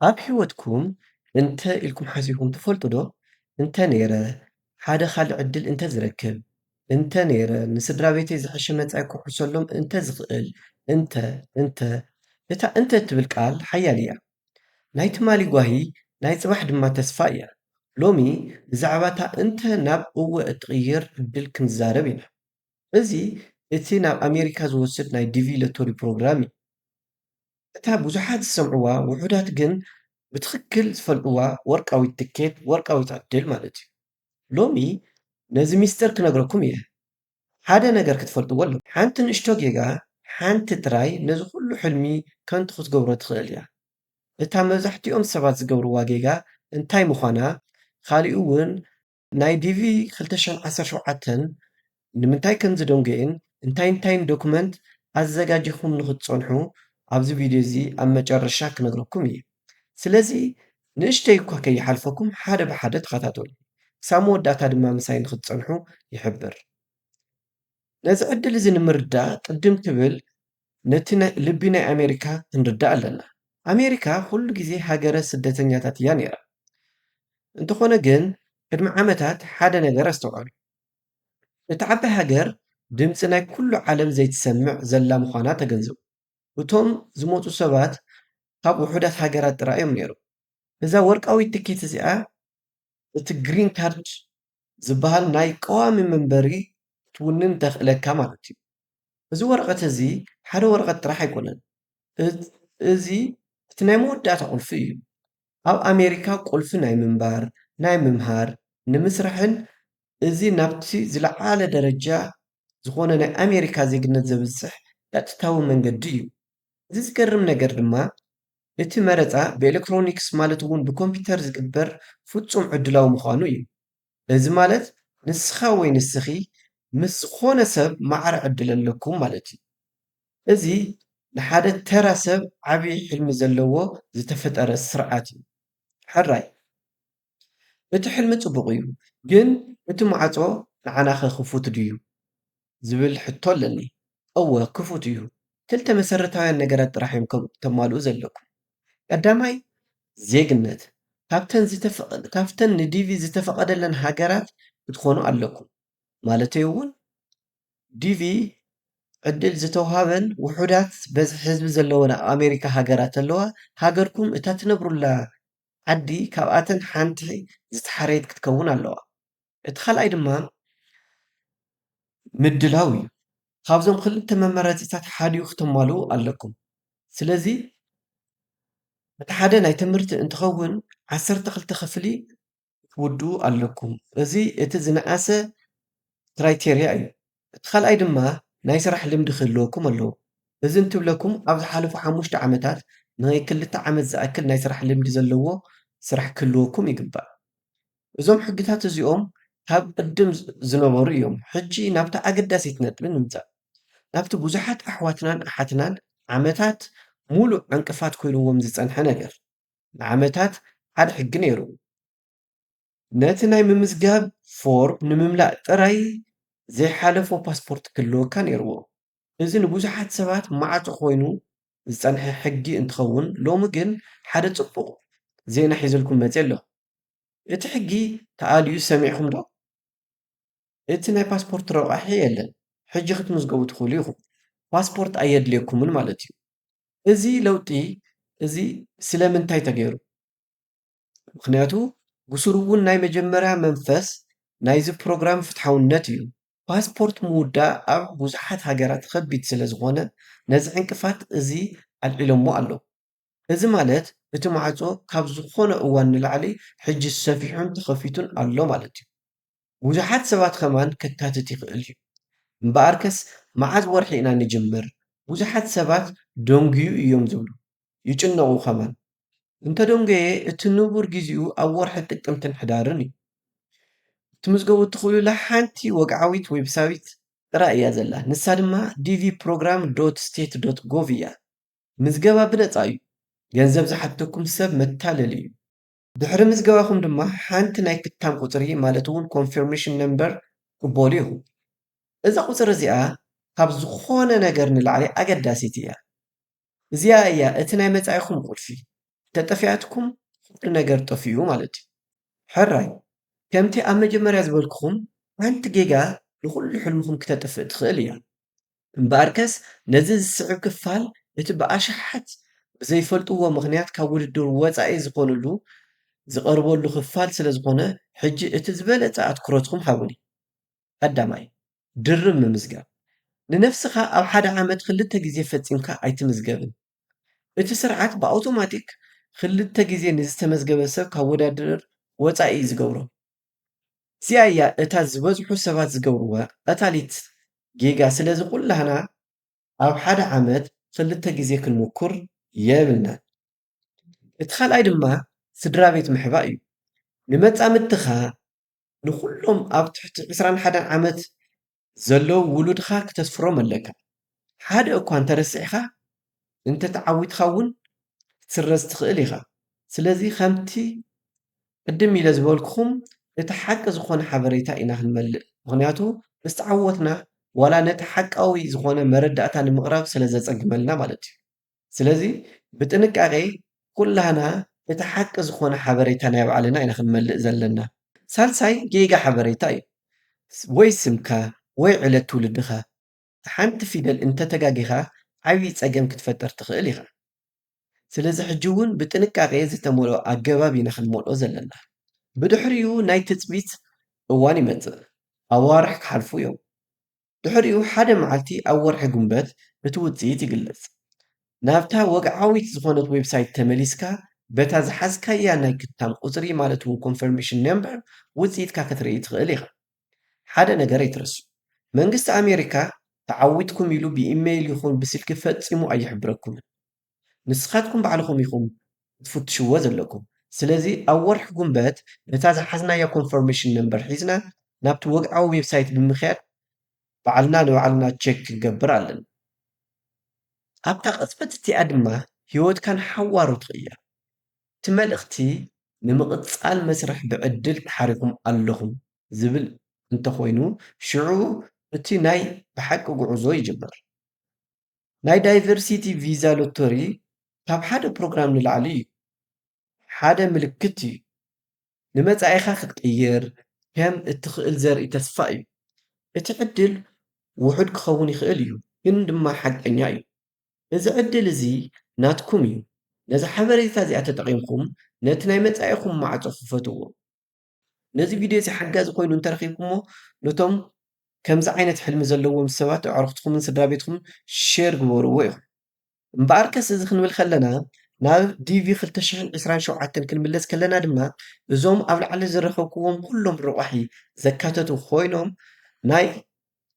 ኣብ ህይወትኩም እንተ ኢልኩም ሓሲብኩም ትፈልጡ ዶ? እንተ ነይረ፣ ሓደ ካልእ ዕድል እንተ ዝረክብ፣ እንተ ነይረ፣ ንስድራ ቤተይ ዝሐሸ መጻኢ ክውሕሰሎም እንተ ዝኽእል፣ እንተ፣ እንተ፣ እታ እንተ እትብል ቃል ሓያል እያ። ናይ ትማሊ ጓሂ ናይ ጽባሕ ድማ ተስፋ እያ። ሎሚ ብዛዕባ እታ እንተ ናብ እወ እትቕይር ዕድል ክንዛረብ ኢና። እዚ እቲ ናብ ኣሜሪካ ዝወስድ ናይ ዲቪ ሎተሪ ፕሮግራም እዩ። እታ ብዙሓት ዝሰምዕዋ ውሑዳት ግን ብትኽክል ዝፈልጥዋ ወርቃዊት ትኬት፣ ወርቃዊት ዕድል ማለት እዩ። ሎሚ ነዚ ሚስጥር ክነግረኩም እየ። ሓደ ነገር ክትፈልጥዎ ኣለኩም። ሓንቲ ንእሽቶ ጌጋ፣ ሓንቲ ጥራይ ነዚ ኩሉ ሕልሚ ከንቱ ክትገብሮ ትኽእል እያ። እታ መብዛሕትኦም ሰባት ዝገብርዋ ጌጋ እንታይ ምዃና፣ ካሊኡ እውን ናይ ዲቪ ክልተ ሽሕን ዓሰርተ ሸውዓተን ንምንታይ ከም ዝደንጎየን እንታይ እንታይን ዶክመንት ኣዘጋጂኹም ንኽትጸንሑ ኣብዚ ቪድዮ እዚ ኣብ መጨረሻ ክነግረኩም እየ። ስለዚ ንእሽተይ እኳ ከይሓልፈኩም ሓደ ብሓደ ተኸታተሉ። ክሳብ መወዳእታ ድማ ምሳይ ንኽትጸንሑ ይሕብር። ነዚ ዕድል እዚ ንምርዳእ ቅድም ክብል ነቲ ናይ ልቢ ናይ ኣሜሪካ ክንርዳእ ኣለና። ኣሜሪካ ኩሉ ግዜ ሃገረ ስደተኛታት እያ ነይራ። እንተኾነ ግን ቅድሚ ዓመታት ሓደ ነገር ኣስተውዓሉ። እታ ዓባይ ሃገር ድምፂ ናይ ኩሉ ዓለም ዘይትሰምዕ ዘላ ምዃና ተገንዘቡ። እቶም ዝመፁ ሰባት ካብ ውሑዳት ሃገራት ጥራይ እዮም ነይሮም። እዛ ወርቃዊት ትኬት እዚኣ እቲ ግሪን ካርድ ዝበሃል ናይ ቀዋሚ መንበሪ ክትውንን ተኽእለካ ማለት እዩ። እዚ ወረቐት እዚ ሓደ ወረቐት ጥራሕ ኣይኮነን። እ- እዚ እቲ ናይ መወዳእታ ቁልፊ እዩ። ኣብ ኣሜሪካ ቁልፊ ናይ ምንባር፣ ናይ ምምሃር፣ ንምስራሕን እዚ ናብቲ ዝለዓለ ደረጃ ዝኾነ ናይ ኣሜሪካ ዜግነት ዘብጽሕ ቀጥታዊ መንገዲ እዩ። እዚ ዝገርም ነገር ድማ እቲ መረጻ ብኤሌክትሮኒክስ ማለት እውን ብኮምፒውተር ዝግበር ፍጹም ዕድላዊ ምዃኑ እዩ። እዚ ማለት ንስኻ ወይ ንስኺ ምስ ዝኾነ ሰብ ማዕረ ዕድል ኣለኩም ማለት እዩ። እዚ ንሓደ ተራ ሰብ ዓቢ ሕልሚ ዘለዎ ዝተፈጠረ ስርዓት እዩ። ሕራይ፣ እቲ ሕልሚ ጽቡቕ እዩ፣ ግን እቲ ማዕጾ ንዓናኸ ክፉት ድዩ? ዝብል ሕቶ ኣለኒ። እወ፣ ክፉት እዩ። ክልተ መሰረታውያን ነገራት ጥራሕ እዮም ከም ተማልኡ ዘለኩም። ቀዳማይ፣ ዜግነት። ካብተን ዝተፈቐ-፣ ካብተን ንዲቪ ዝተፈቐደለን ሃገራት ክትኾኑ ኣለኩም። ማለተይ እውን፣ ዲቪ ዕድል ዝተውሃበን ውሑዳት በዝሒ ህዝቢ ዘለወን ኣብ ኣሜሪካ ሃገራት ኣለዋ። ሃገርኩም እታ ትነብሩላ ዓዲ ካብኣተን ሓንቲ ዝተሓረየት ክትከውን ኣለዋ። እቲ ካልኣይ ድማ ምድላው እዩ። ካብዞም ክልተ መመረፂታት ሓዲኡ ክተማልኡ ኣለኩም። ስለዚ እቲ ሓደ ናይ ትምህርቲ እንትኸውን ዓሰርተ ክልተ ክፍሊ ክትውድኡ ኣለኩም። እዚ እቲ ዝነኣሰ ክራይቴርያ እዩ። እቲ ካልኣይ ድማ ናይ ስራሕ ልምዲ ክህልወኩም ኣለዎ። እዚ እንትብለኩም ኣብ ዝሓለፉ ሓሙሽተ ዓመታት ንክልተ ዓመት ዝኣክል ናይ ስራሕ ልምዲ ዘለዎ ስራሕ ክህልወኩም ይግባእ። እዞም ሕግታት እዚኦም ካብ ቅድም ዝነበሩ እዮም። ሕጂ ናብታ ኣገዳሲት ነጥቢ ንምጻእ። ናብቲ ብዙሓት ኣሕዋትናን ኣሓትናን ዓመታት ሙሉእ ዕንቅፋት ኮይንዎም ዝጸንሐ ነገር። ንዓመታት ሓደ ሕጊ ነይሩ። ነቲ ናይ ምምዝጋብ ፎርም ንምምላእ ጥራይ ዘይሓለፎ ፓስፖርት ክህልወካ ነይርዎ። እዚ ንብዙሓት ሰባት ማዕጾ ኮይኑ ዝጸንሐ ሕጊ እንትኸውን፣ ሎሚ ግን ሓደ ጽቡቕ ዜና ሒዘልኩም መጺአ ኣለኹ። እቲ ሕጊ ተኣልዩ ሰሚዕኹም ዶ? እቲ ናይ ፓስፖርት ረቋሒ የለን። ሕጂ ክትምዝገቡ ትኽእሉ ኢኹም። ፓስፖርት ኣየድልየኩምን ማለት እዩ። እዚ ለውጢ እዚ ስለምንታይ ተገይሩ? ምኽንያቱ ብሱሩ እውን ናይ መጀመርያ መንፈስ ናይዚ ፕሮግራም ፍትሓውነት እዩ። ፓስፖርት ምውዳእ ኣብ ብዙሓት ሃገራት ከቢድ ስለ ዝኾነ ነዚ ዕንቅፋት እዚ ኣልዒሎሞ ኣለዉ። እዚ ማለት እቲ ማዕጾ ካብ ዝኾነ እዋን ንላዕሊ ሕጂ ሰፊሑን ተኸፊቱን ኣሎ ማለት እዩ። ብዙሓት ሰባት ከማን ከካትት ይኽእል እዩ። እምበኣርከስ መዓዝ ወርሒ ኢና ንጅምር? ብዙሓት ሰባት ደንጉዩ እዮም ዝብሉ። ይጭነቑ ከማን። እንተደንጎየ እቲ ንቡር ግዜኡ ኣብ ወርሒ ጥቅምትን ሕዳርን እዩ። ክትምዝገቡ እትኽእሉላ ሓንቲ ወግዓዊት ዌብሳይት ጥራይ እያ ዘላ። ንሳ ድማ ዲቪ ፕሮግራም ዶት ስቴት ዶት ጎቭ እያ። ምዝገባ ብነጻ እዩ። ገንዘብ ዝሓተኩም ሰብ መታለሊ እዩ። ድሕሪ ምዝገባኹም ድማ ሓንቲ ናይ ክታም ቁጽሪ ማለት እውን ኮንፊርሜሽን ነምበር ትቕበሉ ኢኹም። እዛ ቁጽሪ እዚኣ ካብ ዝኾነ ነገር ንላዕሊ ኣገዳሲት እያ። እዚኣ እያ እቲ ናይ መጻኢኹም ቁልፊ። ተጠፊኣትኩም ኩሉ ነገር ጠፊኡ ማለት እዩ። ሕራይ፣ ከምቲ ኣብ መጀመርያ ዝበልኩኹም ሓንቲ ጌጋ ንኹሉ ሕልምኹም ክተጥፍእ ትኽእል እያ። እምበኣርከስ ነዚ ዝስዕብ ክፋል እቲ ብኣሽሓት ብዘይፈልጥዎ ምኽንያት ካብ ውድድር ወጻኢ ዝኾንሉ ዝቐርበሉ ክፋል ስለ ዝኾነ ሕጂ እቲ ዝበለጸ ኣትኩረትኩም ሃቡኒ። ቀዳማይ፣ ድርብ ምምዝጋብ። ንነፍስኻ ኣብ ሓደ ዓመት ክልተ ግዜ ፈጺምካ ኣይትምዝገብን። እቲ ስርዓት ብኣውቶማቲክ ክልተ ግዜ ንዝተመዝገበ ሰብ ካብ ውድድር ወጻኢ እዩ ዝገብሮ። እዚኣ እያ እታ ዝበዝሑ ሰባት ዝገብርዋ ቀታሊት ጌጋ። ስለዚ ኩላህና ኣብ ሓደ ዓመት ክልተ ግዜ ክንምኩር የብልናን። እቲ ካልኣይ ድማ ስድራ ቤት ምሕባእ እዩ። ንመጻምድትኻ፣ ንኹሎም ኣብ ትሕቲ ዕስራን ሓደን ዓመት ዘለዉ ውሉድኻ ክተስፍሮም ኣለካ። ሓደ እኳ እንተረሲዕኻ፣ እንተተዓዊትኻ እውን ክትስረዝ ትኽእል ኢኻ። ስለዚ ከምቲ ቅድም ኢለ ዝበልኩኹም፣ እቲ ሓቂ ዝኾነ ሓበሬታ ኢና ክንመልእ። ምኽንያቱ ምስ ተዓወትና ዋላ ነቲ ሓቃዊ ዝኾነ መረዳእታ ንምቕራብ ስለ ዘጸግመልና ማለት እዩ። ስለዚ ብጥንቃቄ ኩላህና እቲ ሓቂ ዝኾነ ሓበሬታ ናይ ባዕልና ኢና ክንመልእ ዘለና። ሳልሳይ፣ ጌጋ ሓበሬታ እዩ። ወይ ስምካ ወይ ዕለት ትውልድኻ ሓንቲ ፊደል እንተተጋጊኻ ዓብዪ ጸገም ክትፈጥር ትኽእል ኢኻ። ስለዚ ሕጂ እውን ብጥንቃቄ ዝተመልኦ ኣገባብ ኢና ክንመልኦ ዘለና። ብድሕሪኡ ናይ ትጽቢት እዋን ይመጽእ። ኣዋርሕ ክሓልፉ እዮም። ድሕሪኡ ሓደ መዓልቲ ኣብ ወርሒ ጉንበት እቲ ውጽኢት ይግለጽ። ናብታ ወግዓዊት ዝኾነት ዌብሳይት ተመሊስካ በታ ዝሓዝካያ ናይ ክታም ቁጽሪ ማለት እውን ኮንፈርሜሽን ነምበር ውጽኢትካ ክትርኢ ትኽእል ኢኻ። ሓደ ነገር ኣይትረስዑ። መንግስቲ ኣሜሪካ ተዓዊትኩም ኢሉ ብኢሜይል ይኹን ብስልኪ ፈጺሙ ኣይሕብረኩምን። ንስኻትኩም ባዕልኹም ኢኹም ክትፍትሽዎ ዘለኩም። ስለዚ ኣብ ወርሒ ጉንበት ነታ ዝሓዝናያ ኮንፈርሜሽን ነምበር ሒዝና ናብቲ ወግዓዊ ዌብሳይት ብምኽያድ ባዕልና ንባዕልና ቸክ ክንገብር ኣለና። ኣብታ ቅጽበት እቲኣ ድማ ህይወትካ ንሓዋሩ ትቕየር። እቲ መልእኽቲ ንምቕጻል መስርሕ ብዕድል ተሓሪኹም ኣለኹም ዝብል እንተኾይኑ፣ ሽዑ እቲ ናይ ብሓቂ ጉዕዞ ይጅምር። ናይ ዳይቨርሲቲ ቪዛ ሎተሪ ካብ ሓደ ፕሮግራም ንላዕሊ እዩ። ሓደ ምልክት እዩ። ንመጻኢኻ ክትቅይር ከም እትኽእል ዘርኢ ተስፋ እዩ። እቲ ዕድል ውሑድ ክኸውን ይኽእል እዩ፣ ግን ድማ ሓቀኛ እዩ። እዚ ዕድል እዚ ናትኩም እዩ። ነዚ ሓበሬታ እዚኣ ተጠቒምኩም ነቲ ናይ መጻኢኹም ማዕጾ ክፈትዎ። ነዚ ቪድዮ እዚ ሓጋዚ ኮይኑ እንተረኺብኩሞ፣ ነቶም ከምዚ ዓይነት ሕልሚ ዘለዎም ሰባት፣ ኣዕሩኽትኹምን ስድራ ቤትኹምን ሼር ግበርዎ ኢኹም። እምበኣርከስ፣ እዚ ክንብል ከለና፣ ናብ ዲቪ ክልተ ሽሕን ዕስራን ሸውዓተን ክንምለስ ከለና ድማ፣ እዞም ኣብ ላዕሊ ዝረኸብክዎም ኩሎም ረቋሒ ዘካተቱ ኮይኖም፣ ናይ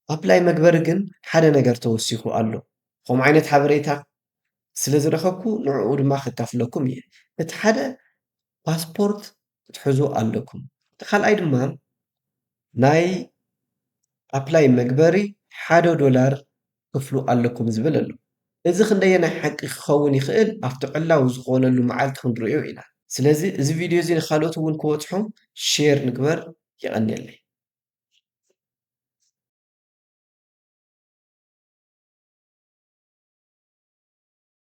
ኣፕላይ መግበሪ ግን ሓደ ነገር ተወሲኹ ኣሎ። ከምኡ ዓይነት ሓበሬታ ስለ ዝረኸብኩ፣ ንዕኡ ድማ ከካፍለኩም እየ። እቲ ሓደ ፓስፖርት ክትሕዙ ኣለኩም። እቲ ካልኣይ ድማ ናይ ኣፕላይ መግበሪ ሓደ ዶላር ክፍሉ ኣለኩም ዝብል ኣሎ። እዚ ክንደየናይ ሓቂ ክኸውን ይኽእል ኣብቲ ዕላዊ ዝኾነሉ መዓልቲ ክንርእዮ ኢና። ስለዚ እዚ ቪድዮ እዚ ንኻልኦት እውን ክበጽሖም ሼር ንግበር። የቐንየለይ።